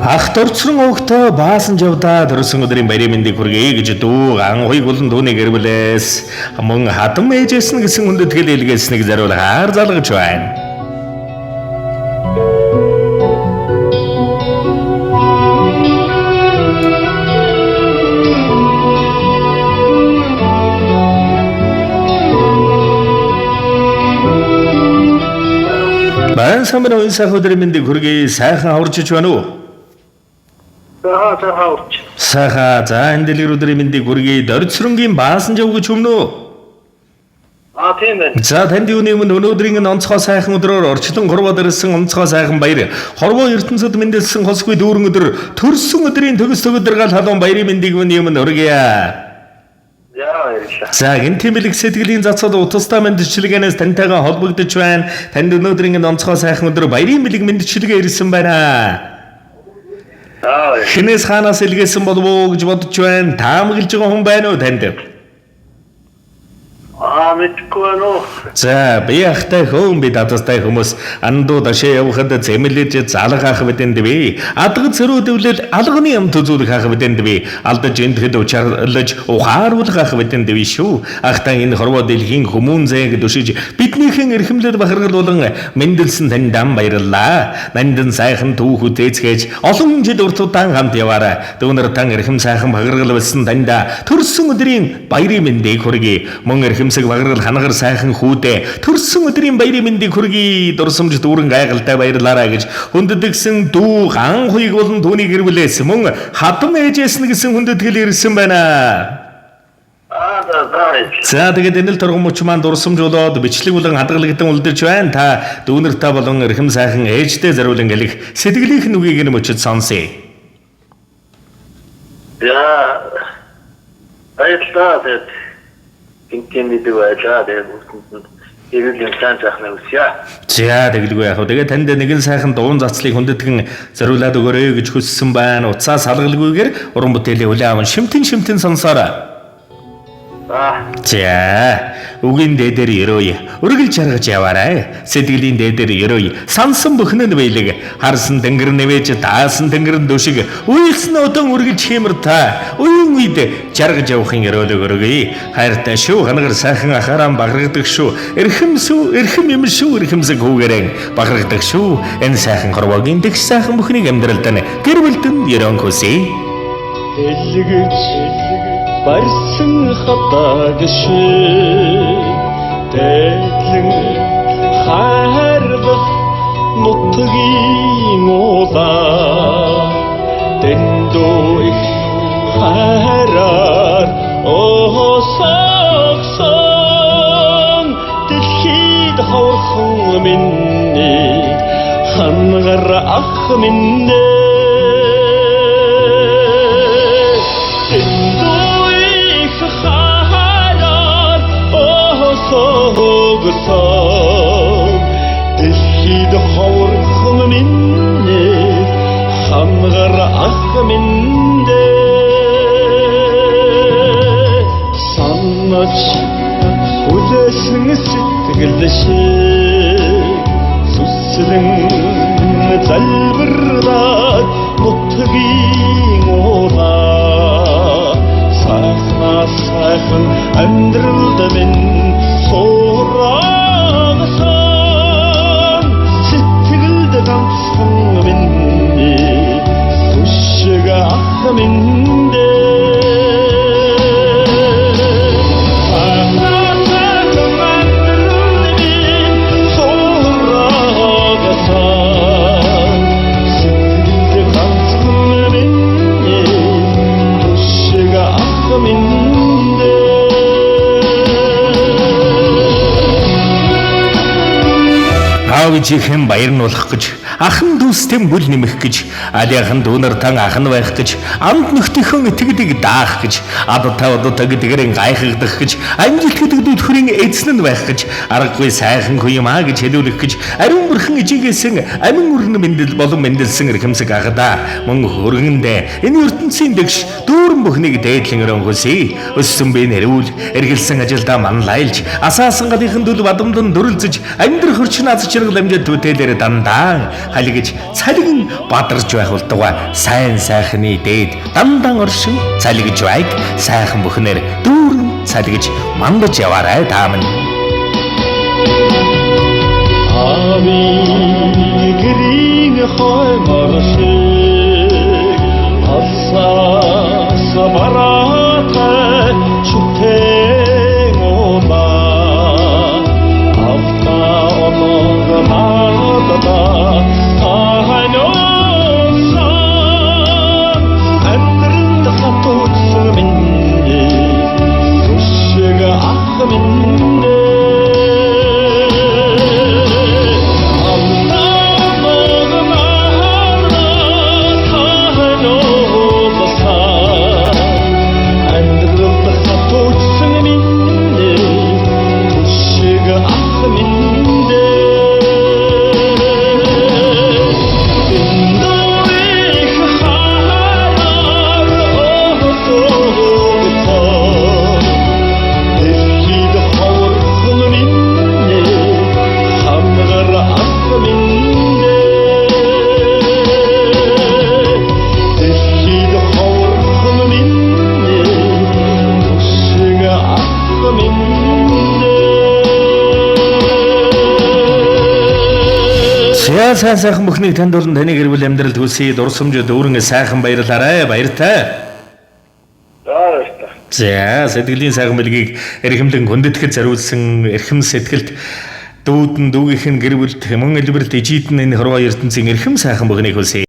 Ах дорцрон угтаа баасан жавдаа төрсөн өдрийн баярын мэндийг хүргэе гэж дүү ан хуйг болон дүүний гэр бүлээс мөн хадам ээжээс нь гэсэн хүндэтгэл илгээснийг зориулахаар залгаж байна. Баян самбар уян сайхан өдрийн мэндийг хүргэе. Сайхан аварчиж байна уу? За за хавч. Сайхан. За энэ дэлгэр өдрийн мэндийг хүргэе. Дорцронгийн баасан жав гэж өмнө үү? А тийм байна. За танд юуны өмнө өнөөдрийн энэ онцгой сайхан өдрөөр орчлон хорвоод ирсэн онцгой сайхан баяр. Хорвоо ертөнцид мэндэлсэн хосгүй дүүрэн өдөр төрсөн өдрийн төгс төгөдргал халуун баярын мэндийг үүний өмнө өргөе. За баярлалаа. За гэнтийн бэлэг сэтгэлийн зацад утастай мэндчилгээнээс тантайгаа холбогдож байна. Танд өнөөдрийн энэ онцгой сайхан өдөр баярын бэлэг мэндчилгээ ирсэн байна. За баярлалаа. Хинээс хаанаас илгээсэн болов уу гэж бодож байна. Таамаглаж байгаа хүн байна уу танд? А мэдгүй байна уу? За би ахтай хөөн би дадастай хүмүүс андуу дашаа явахад зэмлэж залгаах бидэнд би адга цөрөөдөвлөл алганы юм төзүүлэх ах бидэнд би алдаж эндэхэд учаарлаж ухааруулах ах бидэнд би шүү. Ахтай энэ хорвоо дэлхийн хүмүүн зээг дүшиж биднийхэн эрхэмлэл бахаргал болон мэндэлсэн тань дам баярлалаа. Нандин сайхан түүх үтээцгээж олон жил урт удаан хамт яваарай. Дүүнер тан эрхэм сайхан бахаргал болсон таньда төрсөн өдрийн баярын мэндийг хүргэе. Мөн эрхэмсэг бахаргал ханагар сайхан хүүдээ төрсөн өдрийн баярын мэндийг хүргэе. Дурсамж дүүрэн гайхалтай баярлаарай гэж хүндэтгсэн дүү ган хуйг болон түүний гэр бүлээс мөн хадам ээжээс нь гэсэн хүндэтгэл ирсэн байна. А за за баярлалаа. За тэгээд энэ л торгон мөч маань дурсамж болоод бичлэг болон хадгалагдан үлдэж байна. Та дүүнер та болон эрхэм сайхан ээжтэй зориулан гэлэх сэтгэлийнх нь үгийг нь мөчөд сонсъё. За баярлалаа. Тэгээд гинтийн мэдэг байлаа. Тэгээд бүгдэнд нь эрүүл юм сайн сайхныг хүсье. За тэгэлгүй яах вэ? Тэгээд танд нэгэн сайхан дуун зацлыг хүндэтгэн зориулаад өгөөрэй гэж хүссэн байна. Уцаа салгалгүйгээр уран бүтээлийн хүлээн аван шимтэн шимтэн сонсоорой. За За, үгийн дээдэр өрөөе. Үргэлж жаргаж яваарай. Сэтгэлийн дээдэр өрөөе. Сансан бүхэн нь бэлэг. Харсан тэнгэр нэвэж, даасан тэнгэр нь дөшиг. Уйлсан одон үргэлж хиймэр та. Уян үед жаргаж явахын өрөөлөг өргөе. Хайртай шүү, ханагар сайхан ахаараа баграгдаг шүү. Эрхэм сүү, эрхэм юм шүү, эрхэмсэг хүүгээрэн баграгдаг шүү. Энэ сайхан хорвоогийн дэгш сайхан бүхнийг амьдралд нь гэр бүлд нь ерөөн хүсье. Дэлгэж барьсан хатаг шиг дээдлэн хайрлах нутгийн улаа дэндүү их хайраар осогсон дэлхийд ховорхон минь хангар ах минь дэндүү их хайраар осогсон дэлхийд ховорхон минь хангар ах минь санаж хүлээсэн сэтгэл шиг сүслэн залбирлаад нутгийн улаа сайхнаа сайхан амьдралд минь сурагсан сэтгэлд ганцхан минь түшиг ах минь сайхнаа сайхан амьдралд минь сурагсан сэтгэлд ганцхан минь түшиг ах минь. Аав ээжийнхэн баяр нь болох гэж, ахан дүүстэй бүл нэмэх гэж, алиахан дүүнер тан ах нь байх гэж, амд нөхдөхөн итгэдэг даах гэж, ад та удаа гэдгэрэн гайхагдах гэж, амжилт гэдэг дүлхөрийн эзэн нь байх гэж, аргагүй сайхан хүн юм аа гэж хэлүүлэх гэж, ариун бурхан ижигээсэн амин өрн мэндэл болон мэндэлсэн эрхэмсэг ахадаа мөн хөргөндөө энэ ертөнцийн дэгш дүүрэн бүхнийг дээдлэн өрөн хүсье. Өссөн би нэрүүл, эргэлсэн ажилдаа манлайлж, асаасан галынхан дүл бадамдан дүрлзэж, амьдрах өрчин аз жаргал амжилт бүтээлээр дандаа халигж цалигэн бадарч байх болтугай. Сайн сайхны дээд дандан оршин цалигж байг сайхан бүхнээр дүүрэн цалигж мандаж яваарай та минь. Аавын гэрийн хоймор шиг алсаас бараатай чүтэн улаан автаа оног наадаа таханьсан амьдрал хатуусан минь түшиг ах минь Дэлхийд ховорхон минь хамгаар ах минь Дэлхийд ховорхон минь түшиг ах минь. За сайн сайхан бүхнийг танд болон таны гэр бүл амьдралд хүсье. Дурсамж дүүрэн сайхан баярлаарай. Баяртай. За баярлалаа. За сэтгэлийн сайхан бэлгийг эрхэмлэн хүндэтгэж зориулсан эрхэм сэтгэлд дүүдэн дүүгийнх нь гэр бүлд мөн элбэрт ижид нь энэ хорвоо ертөнцийн эрхэм сайхан бүхнийг хүсье.